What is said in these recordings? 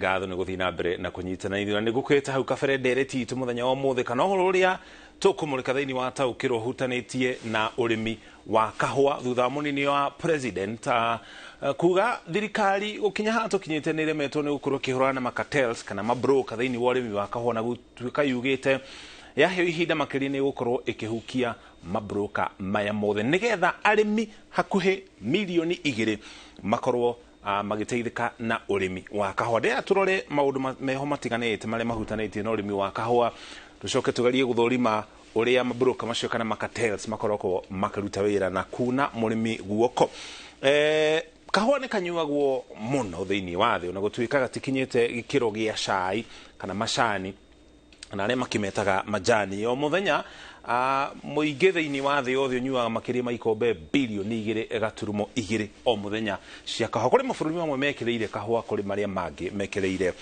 Ngatho nĩ gũthiĩ na mbere na kũnyitana ithuĩ na nĩ ngũkwĩte hau kabere ndereti itũ mũthenya wa ũmũthĩ kana ũhoro ũrĩa tũkũmũrĩka thĩinĩ wa taũkĩrwo ũhutanĩtie na ũrĩmi wa kahũa thutha wa mũnini wa president kuga thirikari gũkinya haha tũkinyĩte nĩ ĩremetwo nĩ gũkorwo ĩkĩhũrana na macartels kana mabroka thĩinĩ wa ũrĩmi wa kahũa na gũtuĩka yugĩte yaheo ihinda makĩria nĩ ĩgũkorwo ĩkĩhukia mabroka maya mothe nĩgetha arĩmi hakuhĩ 2 milioni makorwo magĩteithĩka na ũrĩmi wa kahũa. Ndĩrenda tũrore maũndũ meho matiganĩte marĩa mahutanĩtie na ũrĩmi wa kahũa, tũcoke tũgerie gũthũrima ũrĩa mabroka macio kana macartels makoragwo makĩruta wĩra na kuna mũrĩmi guoko. Kahũa nĩ kanyuagwo mũno thĩinĩ wa thĩ, ona gũtuĩka gatikinyĩte gĩkĩro gĩa cai kana macani na arĩa makĩmetaga majani. O mũthenya mũingĩ thĩinĩ wa thĩ yothe ũnyuaga makĩria ma ikombe bilioni 2.2 o mũthenya cia kahũa. Kũrĩ mabũrũri mamwe mekĩrĩire kahũa, kũrĩ marĩa mangĩ mekĩrĩire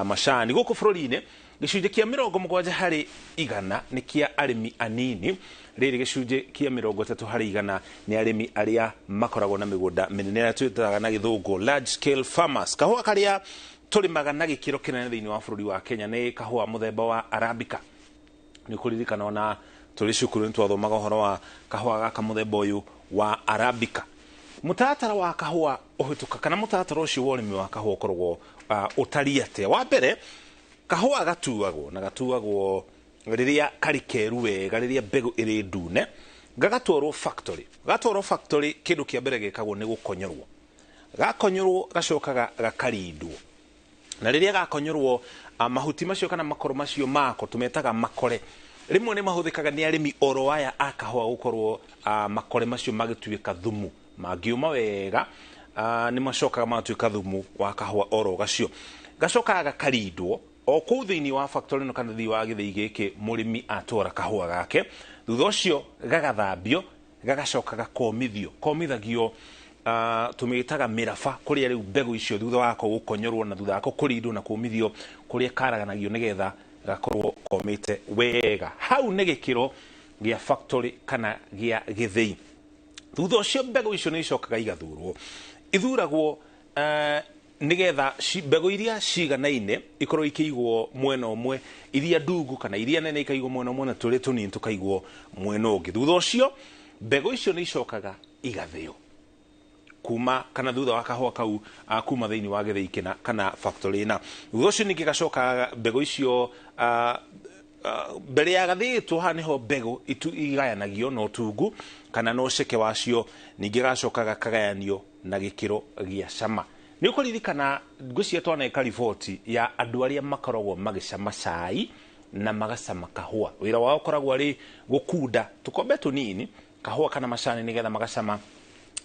macani. Gũkũ bũrũri-inĩ gĩcunjĩ kĩa 70% nĩ kĩa arĩmi anini, rĩrĩ gĩcunjĩ kĩa 30% nĩ arĩmi arĩa makoragwo na mĩgũnda mĩnene, arĩa twĩtaga na gĩthũngũ large scale farmers. Kahũa karĩa tũrĩmaga na gĩkĩro kĩnene thĩinĩ wa bũrũri wa Kenya nĩ kahũa mũthemba wa Arabica. Nĩ kũririkana ona tũrĩ cukuru nĩ twathomaga ũhoro wa kahũa gaka mũthemba ũyũ wa Arabica. Mũtaratara wa kahũa ũhĩtũka kana mũtaratara ũcio wa ũrĩmi wa kahũa ũkoragwo ũtariĩ atĩa? Wa mbere, kahũa gatuagwo na gatuagwo rĩrĩa karĩ keru wega, rĩrĩa mbegũ ĩrĩ ndune, gagatwarwo factory. Gatwarwo factory, kĩndũ kĩa mbere gĩkagwo nĩ gũkonyorwo. Gakonyorwo gacokaga gakarindwo, na rĩrĩa gakonyorwo mahuti macio kana makoro macio mako tũmetaga makore rĩmwe nĩ mahũthĩkaga nĩ arĩmi oro aya a kahũa gũkorwo makore macio magĩtuĩka thumu. Mangĩũma wega nĩ macokaga magatuĩka thumu wa kahũa oro gacio. Gacokaga gakarindwo o kũu thĩinĩ wa factory ĩno kana thĩinĩ wa gĩthĩi gĩkĩ mũrĩmi atwara kahũa gake. Thutha ũcio gagathambio, gagacoka gakomithio. Komithagio tũmĩtaga mĩraba, kũrĩa rĩu mbegũ icio thutha wako gũkonyorwo na thutha wako kũrindwo na kũmithio, kũrĩa karaganagio nĩgetha gakorwo komĩte wega. Hau nĩ gĩkĩro gĩa factory kana gĩa gĩthĩi. Thutha ũcio mbegũ icio nĩ icokaga igathurwo. Ithuragwo nĩgetha mbegũ iria ciganaine ikorwo ikĩigwo mwena ũmwe, iria ndungu kana iria nene ikaigwo mwena ũmwe na tũrĩa tũnini tũkaigwo mwena ũngĩ. Thutha ũcio mbegũ icio nĩ icokaga igathĩo kuma kana thutha wa kahũa kau kuma thĩinĩ wa gĩthĩi kĩna kana factory ĩna. Thutha ũcio ningĩ gacokaga mbegũ icio mbere ya gathĩĩtwo, haha nĩho mbegũ igayanagio na ũtungu kana na ũceke wacio, ningĩ gacoka gakagayanio na gĩkĩro gĩa cama. Nĩ ũkũririkana ngwĩciria twaneka riboti ya andũ arĩa makoragwo magĩcama cai na magacama kahũa. Wĩra wao ũkoragwo arĩ gũkunda tũkombe tũnini kahũa kana macani nĩgetha magacama,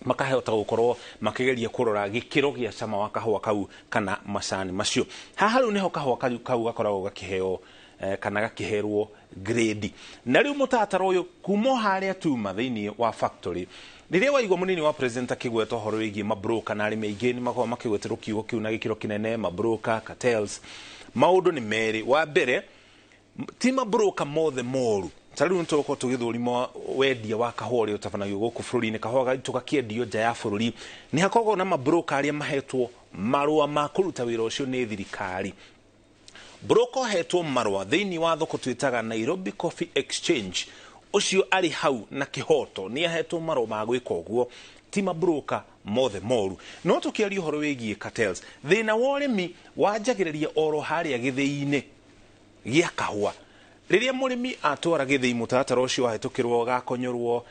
makahota gũkorwo makĩgeria kũrora gĩkĩro gĩa cama wa kahũa kau kana macani macio. Haha rĩu nĩho kahũa kau gakoragwo gakĩheo kana gakĩherwo grade. Na rĩu mũtaratara ũyũ kuma o harĩa tuma thĩinĩ wa factory, rĩrĩa waigua mũnini wa president akĩgweta ũhoro wĩgiĩ mabroka, na arĩmi aingĩ nĩ makoragwo makĩgweterwo kiugo kĩu na gĩkĩro kĩnene, mabroka, cartels, maũndũ nĩ merĩ. Wa mbere, ti mabroka mothe moru. Ta rĩu nĩtũgũkorwo tũgĩthũrima wendia wa kahũa ũrĩa ũtabanagio gũkũ bũrũri-inĩ. Kahũa gaitũ gakĩendio nja ya bũrũri nĩ hakoragwo na mabroka arĩa mahetwo marũa ma kũruta wĩra ũcio nĩ thirikari. Broker ũhetwo marũa thĩinĩ wa thoko twĩtaga Nairobi Coffee Exchange, ũcio arĩ hau na kĩhoto, nĩ ahetwo marũa ma gwĩka ũguo. Ti mabroka mothe moru. No tũkĩaria ũhoro wĩgiĩ cartels, thĩna wa ũrĩmi wanjagĩrĩria oro harĩa gĩthĩi-inĩ gĩa kahũa. Rĩrĩa mũrĩmi atwara gĩthĩi, mũtaratara ũcio wahĩtũkĩrwo, gakonyorwo,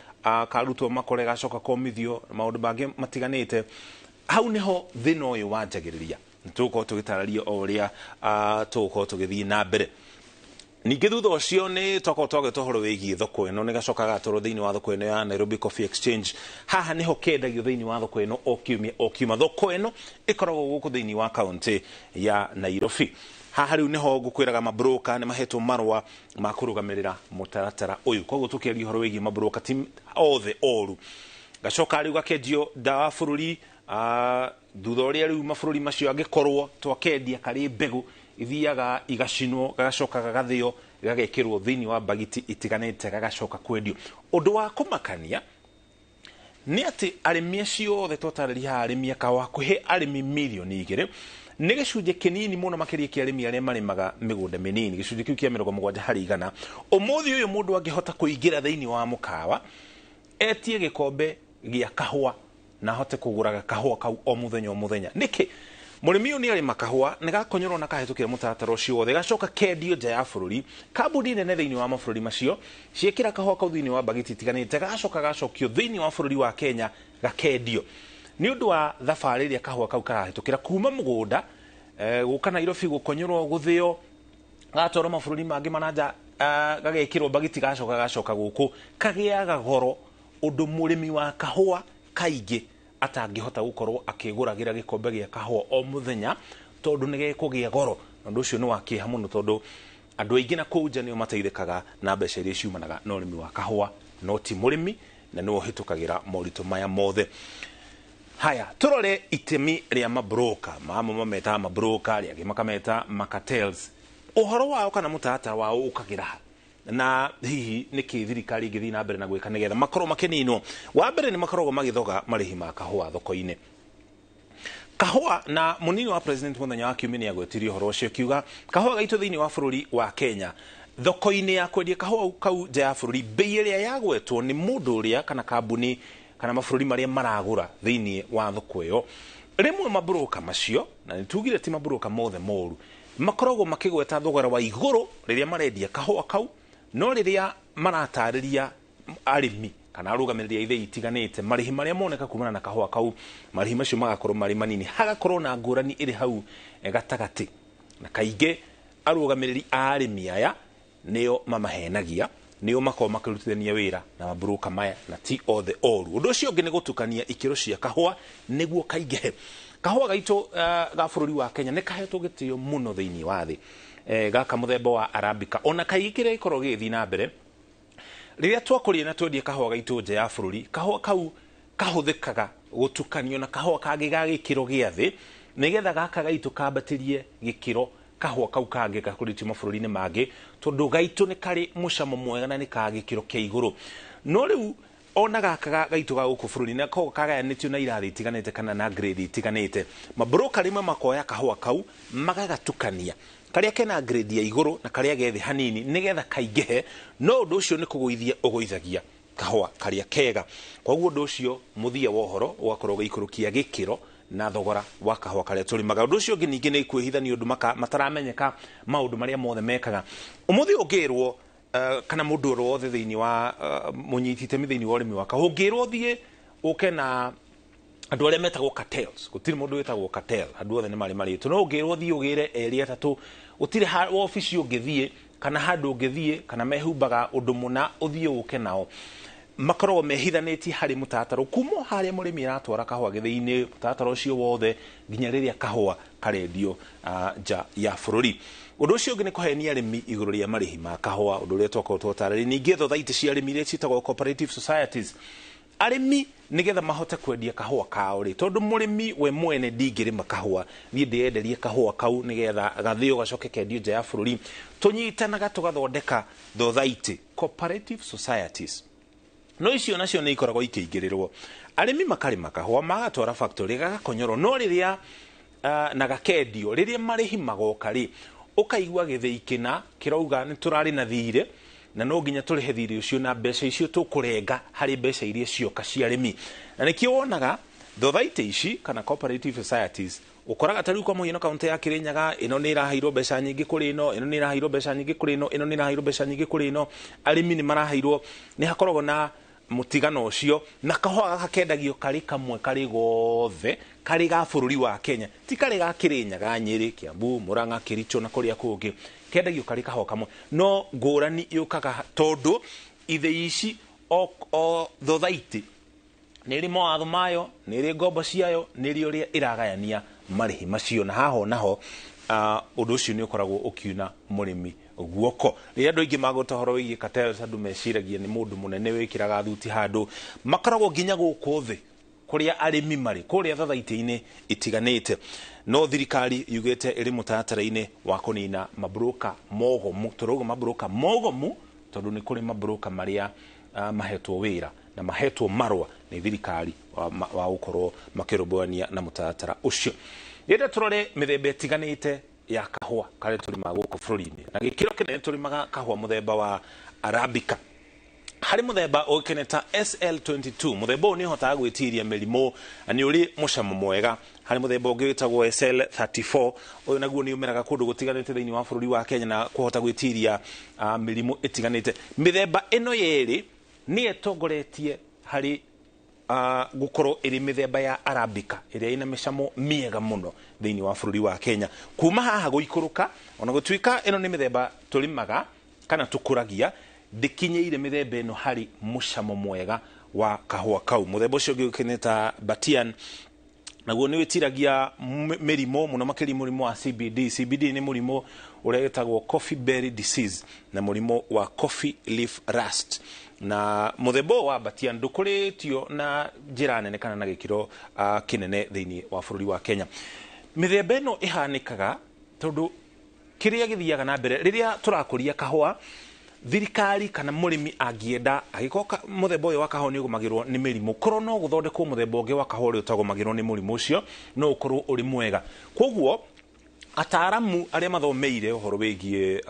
karutwo makore, gacoka komithio na maũndũ mangĩ matiganĩte, hau nĩho thĩna ũyũ wanjagĩrĩria. Tũgũkorwo tũgĩtarĩria o ũrĩa tũgũkorwo tũgĩthiĩ na mbere. Ningĩ thutha ũcio nĩ twakorwo twagweta ũhoro wĩgiĩ thoko ĩno, nĩ gacoka gatwarwo thĩinĩ wa thoko ĩno ya Nairobi Coffee Exchange. Haha nĩho kendagio thĩinĩ wa thoko ĩno o kiumia o kiumia. Thoko ĩno ĩkoragwo gũkũ thĩinĩ wa kaunti ya Nairobi. Haha rĩu nĩho ngũkwĩraga mabroka nĩ mahetwo marũa ma kũrũgamĩrĩra mũtaratara ũyũ. Koguo tũkĩaria ũhoro wĩgiĩ mabroka, ti othe oru. Gacoka rĩu gakendio nja wa bũrũri. Thutha ũrĩa rĩu mabũrũri macio angĩkorwo twakendia karĩ mbegũ, ithiaga igacinwo, gagacoka gagathĩo, gagekĩrwo thĩinĩ wa bagiti itiganĩte, gagacoka kwendio. Ũndũ wa kũmakania nĩ atĩ arĩmi acio othe twatarĩria haha, arĩmi a kahũa hakuhĩ arĩmi 2 milioni, Nĩ gĩcunjĩ kĩnini mũno makĩria kĩa arĩmi arĩa marĩmaga mĩgũnda mĩnini, gĩcunjĩ kĩu kĩa 70%. Ũmũthĩ ũyũ mũndũ angĩhota kũingĩra thĩinĩ wa mũkawa etie gĩkombe gĩa kahũa na ahote kũgũraga kahũa kau o mũthenya o mũthenya. Nĩkĩ? Mũrĩmi ũyũ nĩ arĩma kahũa, nĩ gakonyorwo na kahĩtũkĩra mũtaratara ũcio wothe, gacoka kendio nja ya bũrũri. Kambuni nene thĩinĩ wa mabũrũri macio ciĩkĩra kahũa kau thĩinĩ wa mbagiti itiganĩte, gagacoka gacokio thĩinĩ wa bũrũri wa Kenya gakendio. Nĩ ũndũ wa thabarĩ ĩrĩa kahũa kau karahĩtũkĩra kuma mũgũnda gũka Nairobi, gũkonyorwo, gũthĩo, gatwarwo mabũrũri mangĩ mananja, gagekĩrwo mbagiti, gacoka gacoka gũkũ, kagĩaga goro ũndũ mũrĩmi wa kahũa kaingĩ atangĩhota gũkorwo akĩgũragĩra gĩkombe gĩa kahũa o mũthenya tondũ nĩ gĩkũgĩa goro. Na ũndũ ũcio nĩ wa kĩeha mũno tondũ andũ aingĩ na kũu nja nĩo mateithĩkaga na mbeca iria ciumanaga na ũrĩmi wa kahũa, no ti mũrĩmi, na nĩwe ũhĩtũkagĩra moritũ maya mothe. Haya, tũrore itemi rĩa mabroka. Mamwe mametaga mabroka, arĩa angĩ makameta macartels. Ũhoro wao kana mũtaratara wao ũkagĩra ha? Na hihi nĩkĩ thirikari ĩngĩthiĩ na mbere na gwĩka nĩgetha makorwo makĩninwo? Wa mbere nĩ makoragwo magĩthoga marĩhi ma kahũa thoko-inĩ. Kahũa na mũnini wa president mũthenya wa kiumia nĩagwetirie ũhoro ũcio akiuga kahũa gaitũ thĩinĩ wa bũrũri wa Kenya thoko-inĩ ya kwendia kahũa kau nja ya bũrũri, bei ĩrĩa yagwetwo nĩ mũndũ ũrĩa kana kambuni kana mabũrũri marĩa maragũra thĩinĩ wa thoko ĩyo, rĩmwe mabroka macio, na nĩtugire ti mabroka mothe moru, makoragwo makĩgweta thogora wa igũrũ rĩrĩa marendia kahũa kau, no rĩrĩa maratarĩria arĩmi kana arũgamĩrĩri a ithĩi itiganĩte marĩhi marĩa moneka kumana na kahũa kau, marĩhi macio magakorwo marĩ manini, hagakorwo na ngũrani ĩrĩ hau gatagatĩ. Na kaingĩ arũgamĩrĩri a arĩmi aya nĩo mamahenagia, nĩo makoragwo makĩrutithania wĩra na mabroka maya, na ti othe oru. Ũndũ ũcio ũngĩ nĩ gũtukania ikĩro cia kahũa nĩguo kaingĩhe. Kahũa gaitũ ga bũrũri wa Kenya nĩ kahetwo gĩtĩo mũno thĩinĩ wa thĩ, gaka mũthemba wa Arabica. Ona kaingĩ kĩrĩa gĩkoragwo gĩgĩthiĩ na mbere rĩrĩa twakũria na twendie kahũa gaitũ nja ya bũrũri, kahũa kau kahũthĩkaga gũtukanio na kahũa kangĩ ga gĩkĩro gĩa thĩ nĩgetha gaka gaitũ kambatĩrie gĩkĩro kahũa kau kangĩ gakũrĩtio mabũrũri-inĩ mangĩ, tondũ gaitũ nĩ karĩ mũcamo mwega na nĩ ka gĩkĩro kĩa igũrũ. No rĩu ona gaka gaitũ ga gũkũ bũrũri-inĩ nako kagayanĩtio na irathi itiganĩte kana na grade itiganĩte, mabroka rĩmwe makoya kahũa kau magagatukania karĩa kena grade ya igũrũ na karĩa ge thĩ hanini nĩgetha kaingĩhe, no ũndũ ũcio nĩ kũgũithia ũgũithagia kahũa karĩa kega. Koguo ũndũ ũcio mũthia wa ũhoro ũgakorwo ũgĩikũrũkia gĩkĩro na thogora wa kahũa karĩa tũrĩmaga. Ũndũ ũcio ũngĩ ningĩ nĩ kwĩhitha nĩ ũndũ mataramenyeka maũndũ marĩa mothe mekaga. Ũmũthĩ ũngĩrwo kana mũndũ o wothe thĩinĩ wa mũnyiti itemi thĩinĩ wa ũrĩmi wa kahũa, ũngĩrwo ũthiĩ ũke na andũ arĩa metagwo cartels, gũtirĩ mũndũ wĩtagwo cartel, andũ othe nĩ marĩ marĩtũ, no ũngĩrwo ũthiĩ ũgĩre erĩ atatũ, gũtirĩ wabici ũngĩthiĩ kana handũ ũngĩthiĩ kana mehumbaga ũndũ mũna ũthiĩ ũke nao, makoragwo mehithanĩtie harĩ mũtaratara kuma harĩa mũrĩmi aratwara kahũa gĩthĩi-inĩ, mũtaratara ũcio wothe nginya rĩrĩa kahũa karendio nja ya bũrũri. Ũndũ ũcio ũngĩ nĩ kũhenia arĩmi igũrũ rĩa marĩhi ma kahũa, ũndũ ũrĩa twakorwo twatarĩria. Ningĩ thothaitĩ cia arĩmi iria ciĩtagwo cooperative societies, arĩmi nĩgetha mahote kwendia kahũa kao rĩ, tondũ mũrĩmi we mwene ndingĩrĩma kahũa niĩ ndĩyenderie kahũa kau nĩgetha gathĩo gacoke kendio nja ya bũrũri, tũnyitanaga tũgathondeka thothaitĩ, cooperative societies. No icio nacio nĩ ikoragwo ikĩingĩrĩrwo, arĩmi makarĩma kahũa magatwara factory gagakonyorwo, no rĩrĩa na gakendio, rĩrĩa marĩhi magoka rĩ, ũkaigua gĩthĩi kĩna kĩrauga nĩ tũrarĩ na thirĩ na no nginya tũrĩhe thirĩ ũcio na mbeca icio tũkũrenga harĩ mbeca iria cioka cia arĩmi. Na nĩkĩo wonaga thothaitĩ ici kana cooperative societies, ũkoraga ta rĩu kwa mũhiano kaunti ya Kirinyaga, ĩno nĩ ĩraheirwo mbeca nyingĩ kũrĩ ĩno, ĩno nĩ ĩraheirwo mbeca nyingĩ kũrĩ ĩno, ĩno nĩ ĩraheirwo mbeca nyingĩ kũrĩ ĩno, arĩmi nĩ maraheirwo, nĩ hakoragwo na mũtigano ũcio, na kahũa gaka kendagio karĩ kamwe karĩ gothe karĩ ga bũrũri wa Kenya, ti karĩ ga Kirinyaga, Nyĩrĩ, Kiambu, Murang'a, Kericho na kũrĩa kũngĩ, kendagio karĩ kahũa kamwe. No ngũrani yũkaga tondũ ithĩi ici o thothaitĩ nĩ ĩrĩ mawatho mayo, nĩ ĩrĩ ngombo ciayo, nĩ ĩrĩ ũrĩa ĩragayania marĩhi macio, na haha naho ũndũ ũcio nĩ ũkoragwo ũkiuna mũrĩmi guoko. Rĩrĩa andũ aingĩ magũta ũhoro wĩgiĩ cartels, andũ meciragia nĩ mũndũ mũnene wĩkĩraga thuti handũ, makoragwo nginya gũkũ thĩ kũrĩa arĩmi marĩ, kũrĩa thothaitĩ-inĩ itiganĩte. No thirikari yugĩte ĩrĩ mũtaratara-inĩ wa kũnina mabroka mogomu, tũrauga mabroka mogomu tondũ nĩ kũrĩ mabroka marĩa mahetwo wĩra na mahetwo marũa nĩ thirikari wa gũkorwo makĩrũmbũyania na mũtaratara ũcio. Ndĩrenda tũrore mĩthemba ĩtiganĩte ya kahũa karĩa tũrĩmaga gũkũ bũrũri-inĩ, na gĩkĩro kĩnene tũrĩmaga kahũa mũthemba wa Arabica. Harĩ mũthemba ũĩkaine ta SL22. Mũthemba ũyũ nĩ ũhotaga gwĩtiria mĩrimũ na nĩ ũrĩ mũcamo mwega. Harĩ mũthemba ũngĩ wĩtagwo SL34. Ũyũ naguo nĩ ũmeraga kũndũ gũtiganĩte thĩinĩ wa bũrũri wa Kenya na kũhota gwĩtiria mĩrimũ ĩtiganĩte. Mĩthemba ĩno yerĩ nĩyo ĩtongoretie harĩ gũkorwo ĩrĩ mĩthemba ya Arabica ĩrĩa ĩna mĩcamo mĩega mũno thĩinĩ wa bũrũri wa Kenya. Kuma haha gũikũrũka, ona gũtuĩka ĩno nĩ mĩthemba tũrĩmaga kana tũkũragia, ndĩkinyĩire mĩthemba ĩno harĩ mũcamo mwega wa kahũa kau. Mũthemba ũcio ũngĩ ũĩkaine ta Batian naguo nĩ wĩtiragia mĩrimũ mũno makĩria mũrimũ wa CBD. CBD nĩ mũrimũ ũrĩa wĩtagwo coffee berry disease na mũrimũ wa coffee leaf rust. Na mũthemba ũyũ wa Batian ndũkũrĩtio na njĩra nene kana na gĩkĩro kĩnene thĩinĩ wa bũrũri wa Kenya. Mĩthemba ĩno ĩhanĩkaga tondũ kĩrĩa gĩthiaga na mbere rĩrĩa tũrakũria kahũa, thirikari kana mũrĩmi angĩenda angĩkorwo mũthemba ũyũ wa kahũa nĩ ũgũmagĩrwo nĩ mĩrimũ, korwo no gũthondekwo mũthemba ũngĩ wa kahũa ũrĩa ũtagũmagĩrwo nĩ mũrimũ ũcio, no ũkorwo ũrĩ mwega. Koguo ataaramu arĩa mathomeire ũhoro wĩgiĩ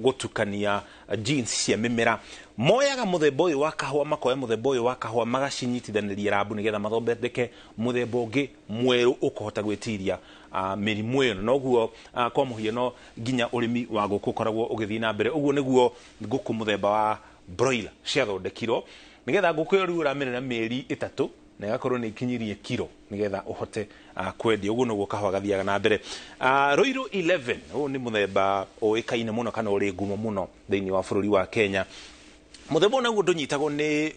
gũtukania genes cia mĩmera moyaga mũthemba ũyũ wa kahũa, makoya mũthemba ũyũ wa kahũa magacinyitithanĩria rambu nĩgetha mathondeke mũthemba ũngĩ mwerũ ũkũhota gwĩtiria mĩrimũ ĩyo. Noguo kwa mũhiano nginya ũrĩmi wa ngũkũ ũkoragwo ũgĩthiĩ na mbere. Ũguo nĩguo ngũkũ mũthemba wa broiler ciathondekirwo nĩgetha ngũkũ ĩyo rĩu ũramĩrera mĩeri 3 na ĩgakorwo nĩ ikinyirie kiro nĩgetha ũhote kwendia. Ũguo nĩguo kahũa gathiaga na mbere. Ruiru 11 ũyũ nĩ mũthemba ũĩkaine mũno kana ũrĩ ngumo mũno thĩinĩ wa bũrũri wa Kenya. Mũthemba ũyũ naguo ndũnyitagwo nĩ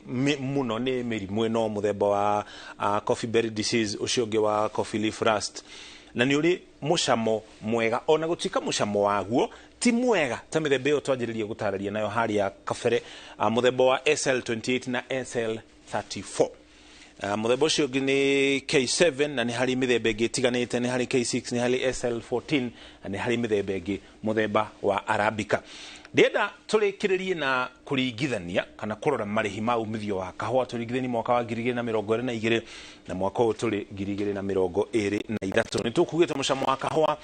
mũno nĩ mĩrimũ ĩno, mũthemba wa coffee berry disease, ũcio ũngĩ wa coffee leaf rust, na nĩ ũrĩ mũcamo mwega ona gũtuĩka mũcamo waguo ti mwega ta mĩthemba ĩyo twanjĩrĩria gũtarĩria nayo harĩa kabere, mũthemba wa SL28 na SL34. Mũthemba ũcio ũngĩ nĩ K7 na nĩ harĩ mĩthemba ĩngĩ ĩtiganĩte, nĩ harĩ K6, nĩ harĩ SL14 na nĩ harĩ mĩthemba ĩngĩ mũthemba wa Arabica. Ndĩrenda tũrĩkĩrĩrie na kũringithania kana kũrora marĩhi ma umithio wa kahũa tũringithanie mwaka wa 2022 na mwaka ũyũ tũrĩ 2023. Nĩ tũkugĩte mũcamo wa kahũa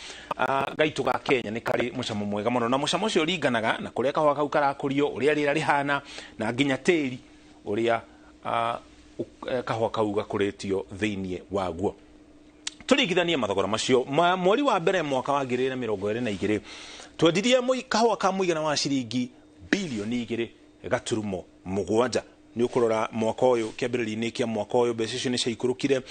gaitũ ga Kenya nĩ karĩ mũcamo mwega mũno, na mũcamo ũcio ũringanaga na kũrĩa kahũa kau karakũrio, ũrĩa rĩera rĩhana na nginya tĩri ũrĩa kahũa kau gakũrĩtio thĩinĩ waguo. Tũringithanie mathogora macio. Mweri wa mbere mwaka wa 2022 twendirie kahũa ka mũigana wa ciringi bilioni 2.7. Nĩ ũkũrora mwaka ũyũ kĩambĩrĩria-inĩ kĩa mwaka ũyũ mbeca icio nĩ ciaikũrũkire.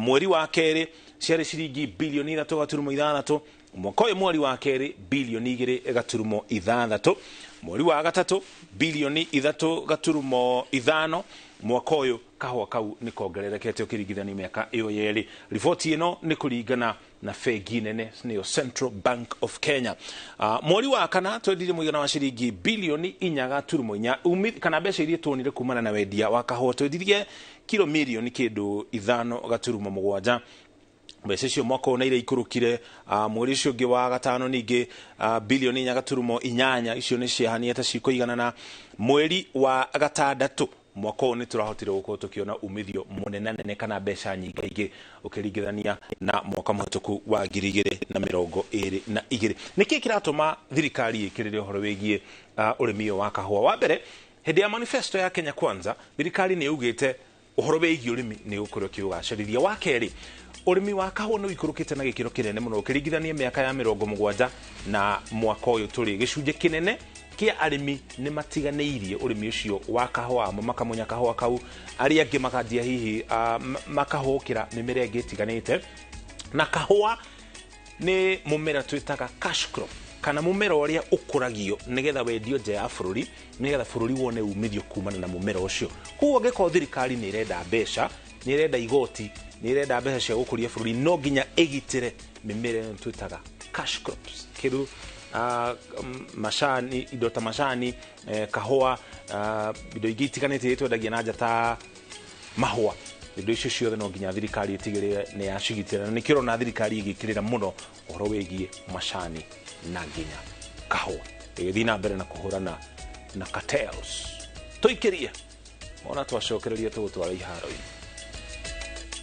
Mweri wa kerĩ ciarĩ ciringi bilioni 3.6, mwaka ũyũ mweri wa kerĩ bilioni 2.6, mweri wa gatatũ bilioni 3.5. Mwaka ũyũ kahũa kau nĩ kongererekete ũkĩringithania mĩaka ĩyo yerĩ. Riboti ĩno nĩ kũringana na bengi nene nĩyo Central Bank of Kenya. Mweri wa kana twendirie mũigana wa ciringi bilioni 4.4 kana mbeca iria tuonire kumana na wendia wa kahũa twendirie kiro mirioni kĩndũ 5.7. Mbeca icio mwaka ũyũ na iria ikũrũkire. Mweri ũcio ũngĩ wa gatano ningĩ bilioni 4.8, icio nĩ ciahanire ta cikũiganana. Mweri wa gatandatũ mwaka ũyũ nĩ tũrahotire gũkorwo tũkĩona umithio mũnenanene kana mbeca nyingaingĩ ũkĩringithania na mwaka mũhĩtũku wa 2022. Nĩkĩĩ kĩratũma thirikari ĩkĩrĩre ũhoro wĩgiĩ ũrĩmi ũyũ wa kahũa? Wa mbere, hĩndĩ ya manifesto ya Kenya Kwanza thirikari nĩ yugĩte ũhoro wĩgiĩ ũrĩmi nĩ ũgũkorwo ũkĩũgacĩrithia. Wa kerĩ, ũrĩmi wa kahũa nĩ ũikũrũkĩte na gĩkĩro kĩnene mũno ũkĩringithania mĩaka ya 70 na mwaka ũyũ tũrĩ. Gĩcunjĩ kĩnene kĩa arĩmi nĩ matiganĩirie ũrĩmi ũcio wa kahũa, amwe makamunya kahũa kau, arĩa angĩ makanjia hihi makahũkĩra mĩmera ĩngĩ ĩtiganĩte. Na kahũa nĩ mũmera twĩtaga cash crop, kana mũmera ũrĩa ũkũragio nĩgetha wendio nja ya bũrũri, nĩgetha bũrũri wone umithio kumana na mũmera ũcio. Koguo angĩkorwo thirikari nĩ ĩrenda mbeca, nĩ ĩrenda igoti, nĩ ĩrenda mbeca cia gũkũria bũrũri, no nginya ĩgitĩre mĩmera ĩno twĩtaga cash crops, kĩndũ macani, indo ta macani, kahũa, indo ingĩ itiganĩte iria twendagia na nja ta mahũa. Indo icio ciothe no nginya thirikari ĩtigĩrĩre nĩ yacigitĩra, na nĩkĩo ũrona thirikari ĩgĩkĩrĩra mũno ũhoro wĩgiĩ macani na nginya kahũa, ĩgĩthiĩ na mbere na kũhũrana na cartels. Tũikĩrie ona twacokereria tũgũtwara iharo-inĩ.